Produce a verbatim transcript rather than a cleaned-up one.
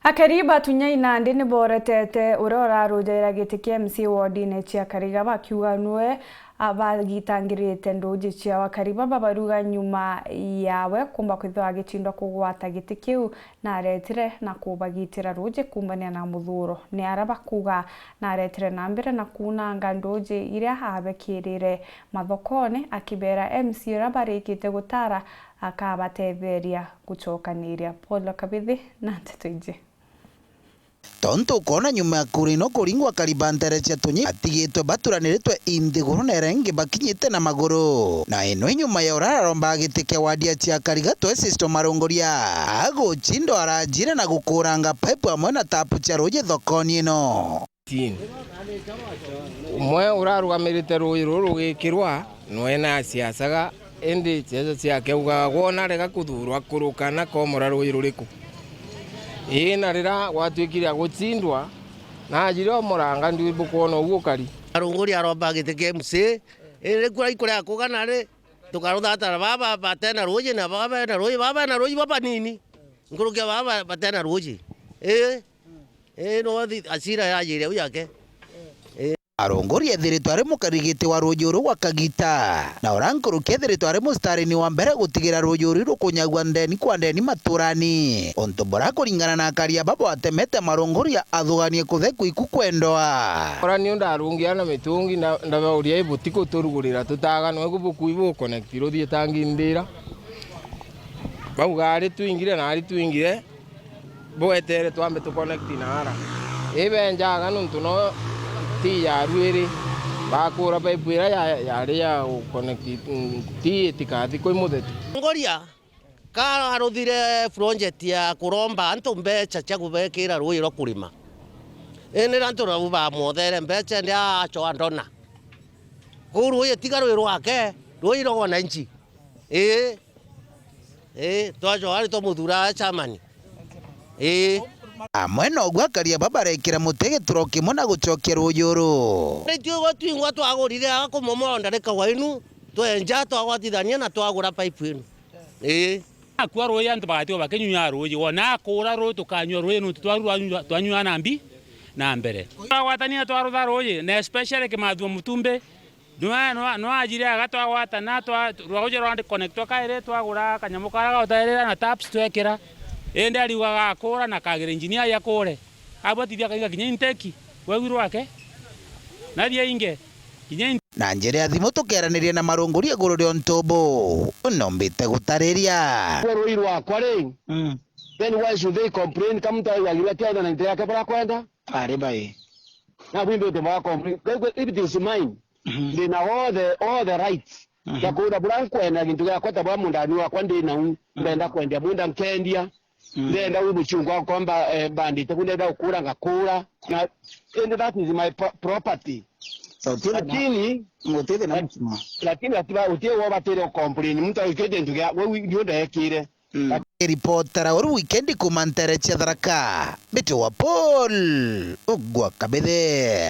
Akari ba Tunyai nandi ni boretete uria urarujaira giti kia M C A wodine cia Kariga, bakiuga nwe abagitangirite nduji ciao. Akari baba baruga nyuma yawe kumba kwithirwa agicindwa kugwata giti kiu, naretire na kubagitira ruji kumbania na muthuro. Ni ara bakuga naretire na mbere na kunanga nduji iria abekirire mathokone, akibera M C A uria barikite gutara akabatetheria gucokaniria. Paul Kabithi na nteto ingi. Tontu ukoona nyuma ya kura ino kuringwa, akari ba ntere cia Tunyi batigitwe baturaniritwe i nthiguru na iria ingi bakinyite na maguru. Na ino i nyuma ya uria araromba giti kia wadi ya cia Kariga Twesisto Marunguria agucindwa arajire na gukuranga paipu amwe na tapu cia ruji thokoni ino. Umwe urarugamirite ruuji ruru rugikirwa, nwe na asiasaga, indi ciaca ciake augaga, "Gwona arega kuthurwa, akuruka na komora ruuji ruriku?" Ii, na riria gwatuikire agucindwa, najire omoranga, ndui bukwona uguo ukari. Arunguri aromba giti kia M C A, indi riu kuria ikuria kugana ri, tukaruthatara baba batena ruuji na baba bena ruuji, baba bena ruuji babanini nkuruki ya baba batena ruuji. Ii. Ii, no thi-, acira yajire au yake. Ii. Arunguri ethiritwe ari mukarigiti wa ruuji uru gwa kagita, na uria nkuruki ethiritwe ari mustarini wa mbere gutigira ruuji uru rukunyagua ndeni kwa ndeni maturani. Untu buria kuringana na akari aba bwatemete Marunguria athuganie kuthekwa iku kwendwa. Ora niu ndarungia na mitungi, nda-, ndabauria, "I butiku turugurira tutaga, nwe ku bukui bu connect ruthii tangi ndira?" Bauga, "Ari twingire na ari twingire." Bwetere twambe tu connect na ara. Ibenjaga nontu no ti ya ruiri. Bakura pipe iria ya, yari ya gu connect, mm, ti itikathi kwi muthetu. Ngoria, ka aruthire project ya kuromba antu mbeca cia kubekira ruuji rwa kurima. Indi antu nabo bamwothere mbeca, ndi acoa ndona. Kuu ruuji tiga rwi rwake, ruuji rwa wananchi. Ii. Ii, twacoa ari twamuthura chairman. Ii. Amwe noguo akari aba barekira muti gituro kimwe na gucokia ruuji uru. Itwi gwe twingwa twagurire aga kumomora ndarika wainu, twenja twagwatithania na twagura pipe inu. Ii. Akua ruuji antu bagatiga bakinyua ruuji, wona akura ruuji tukanyua ruuji nontu twaru rwanyua, twanyua na mbi na mbere. Twagwatania twarutha ruuji, na especially Kimathua Mutumbi, Nwa-, nwa-, nwajire aga twagwatana, twa-, rwauji rwa connectwa kairi, twagura kanyamu karia gautairira na taps twekira. Indi ariugaga akura na kagira engineer aja akure. Abwatithia akainga kinya inteki, wegwi rwake. Nathia inge, kinya in- Na njira ya thimu tukeraniria na Marunguria iguru ria untu bu, nombite gutariria. Rwai rwakwa ri, mm, then why should they complain? Ka muntu aigagirwa atiaona na into yake barakwenda? Ari bai. Na bwimbe uti bwa complain. If it is mine, mhm, ndina all the, all the rights, mhm, ya kuura buria nkwenda gintu giakwa, ta buria mundani wakwa ndi nau, mhm, ndenda kwendia munda nkendia, mhm, ndenda wi muchungu wakwa mba-, eh, mbandite ku ndenda gukuura ngakuura. Na, and that is my pro-, property. So, uti thina, lakini, uti thina lak-, muchima, lakini atiba, uti wo batire complain, muntu aikite gintu gia, we wi-, ndio ndekire. Mm. Ripotera uru wikendi kuma ntere cia Tharaka, Mbite wa Paul, ugwa Kabithe.